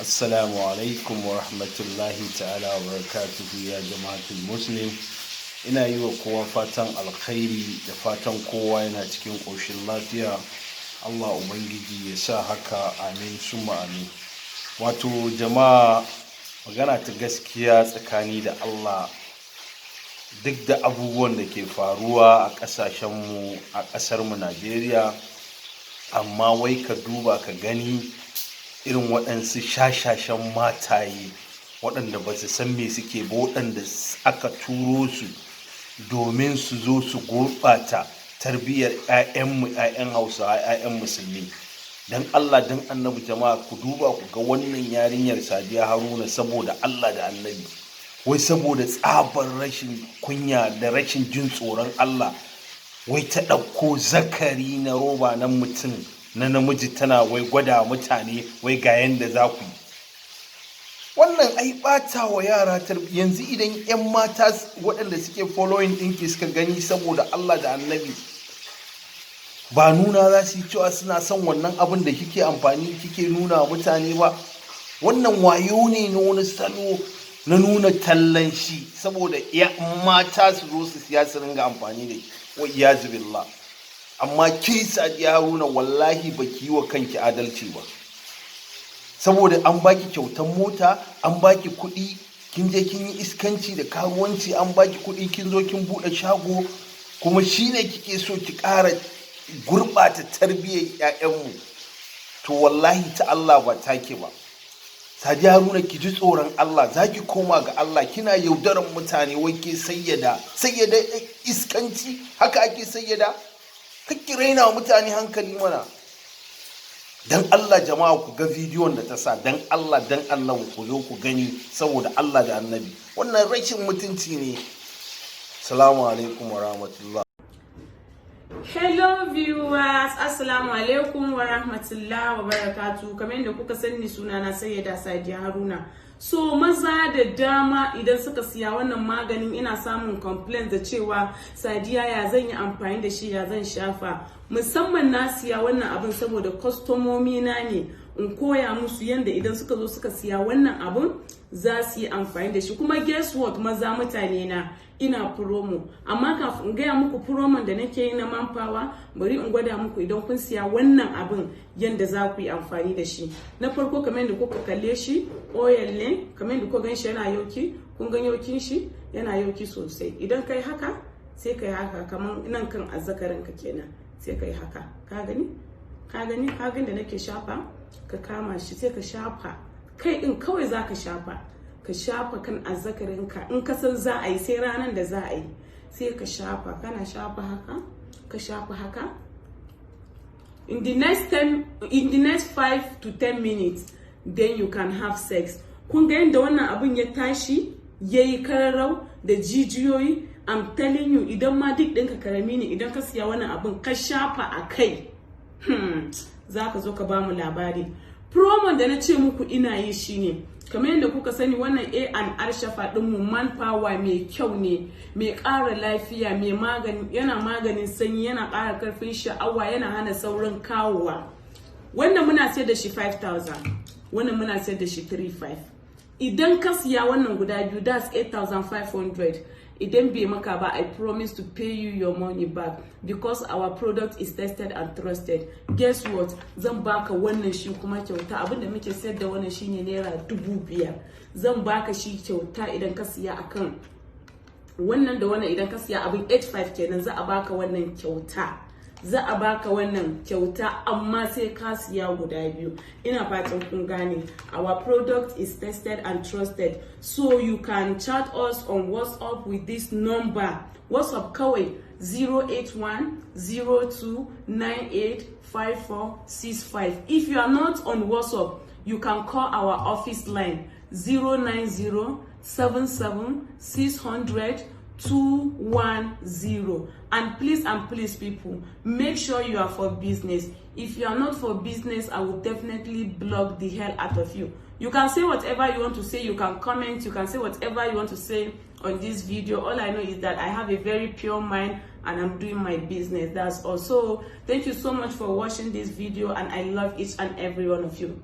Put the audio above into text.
Assalamu alaikum wa rahmatullahi ta'ala wa barakatuhu ya jama'atul muslim. Ina yi wa kowa fatan alkhairi da fatan kowa yana cikin ƙoshin lafiya. Allah Ubangiji ya sa haka, amin summa amin. Wato jama'a, magana ta gaskiya, tsakani da Allah, duk da abubuwan da ke faruwa a ƙasashenmu, a ƙasarmu Najeriya, amma wai ka duba ka gani irin waɗansu shashashan mataye waɗanda ba su san me suke ba, waɗanda aka turo su domin su zo su gurɓata tarbiyyar 'ya'yanmu, 'ya'yan Hausawa, 'ya'yan Musulmi. Don Allah, don Annabi, jama'a, ku duba ku ga wannan yarinyar Sadiya Haruna. Saboda Allah da Annabi, wai saboda tsabar rashin kunya da rashin jin tsoron Allah, wai ta ɗauko zakari na roba na mutum, na namiji, tana wai gwada mutane wai ga yanda za ku yi. Wannan ai ɓata wa yara. Yanzu idan 'yan mata waɗanda suke following ɗinki suka gani, saboda Allah da Annabi, ba nuna za su yi cewa suna son wannan abin da kike amfani kike nuna wa mutane ba? Wannan wayo ne na wani salo na nuna tallan shi saboda mata su zo su siya su ringa amfani da shi, wa iyazu billah. Amma ke Sadiya Haruna, wallahi baki yi wa kanki adalci ba, saboda an baki kyautan mota, an baki kuɗi, kin je kin yi iskanci da karuwanci, an baki kuɗi, kin zo kin buɗe shago, kuma shine kike so ki ƙara gurɓata tarbiyyar 'ya'yanmu. To wallahi ta Allah ba take ba. Sadiya Haruna, ki ji tsoron Allah, za ki koma ga Allah. Kina yaudaran mutane wai ke sayyada, sayyada iskanci, haka ake sayyada? Ki raina wa mutane hankali mana. Dan Allah jama'a, ku ga bidiyon da ta sa. Dan Allah, dan Allah, ku zo ku gani, saboda Allah da Annabi, wannan rashin mutunci ne. Salamu alaikum wa rahmatullah. Hello viewers, Assalamu alaikum wa rahmatullah wa barakatu. Kamar yadda kuka sani, suna na Sayyada Sadiya Haruna. So maza da dama idan suka siya wannan maganin, ina samun complaint da cewa, "Sadiya, ya zan yi amfani da shi? Ya zan shafa?" Musamman na siya wannan abin saboda kwastomomi na ne, in koya musu yadda idan suka zo suka siya wannan abun za su yi amfani da shi. Kuma guess what, maza, mutane na, ina promo. Amma kafin in gaya muku promo da nake yi na manpower, bari in gwada muku idan kun siya wannan abin yadda za ku yi amfani da shi. Na farko, kamar yadda kuka kalle shi, oil ne. Kamar yadda kuka gan shi, yana yauki. Kun gan yaukin shi? Yana yauki sosai. Idan kai haka, sai kai haka, kamar nan kan azzakarin ka kenan, sai kai haka. Ka gani? Ka gani? Ka gani da nake shafa? Ka kama shi, sai ka shafa kai din kawai. Za ka shafa, ka shafa kan azzakarinka. In ka san za a yi, sai ranar da za a yi, sai ka shafa. Kana shafa haka, ka shafa haka, in the next 5 to 10 minutes, then you can have sex. Kun ga yadda wannan abun ya tashi, yayi kararrau da jijiyoyi? I'm telling you, idan ma duk ɗinka karami ne, idan ka siya wannan abun ka shafa a kai, za ka zo ka ba mu labari. Promo da na ce muku ina yi shine, kamar yadda kuka sani, wannan A&R shafa ɗinmu, manpower, mai kyau ne, mai ƙara lafiya, mai magani, yana maganin sanyi, yana ƙara karfin sha'awa, yana hana saurin kawowa. Wannan muna sayar da shi 5000, wannan muna sayar da shi 35. Idan ka siya wannan guda biyu, that's 8500. Idan bai maka ba, I promise to pay you your money back, because our product is tested and trusted. Guess what, zan baka wannan shi kuma kyauta. Abinda muke sayar da wannan shine naira 5,000. Zan baka shi kyauta idan ka siya akan wannan da wannan. Idan ka siya abin 85 kenan, za a baka wannan kyauta, za a baka wannan kyauta, amma sai ka siya guda biyu. Ina fatan kun gane. Our product is tested and trusted, so you can chat us on WhatsApp with this number. WhatsApp kawai, 08102985465. If you are not on WhatsApp, you can call our office line, 090 77 600 210. And please and please, people, make sure you are for business. If you are not for business, I will definitely block the hell out of you. You can say whatever you want to say, you can comment, you can say whatever you want to say on this video. All I know is that I have a very pure mind and I'm doing my business, that's all. So thank you so much for watching this video, and I love each and every one of you.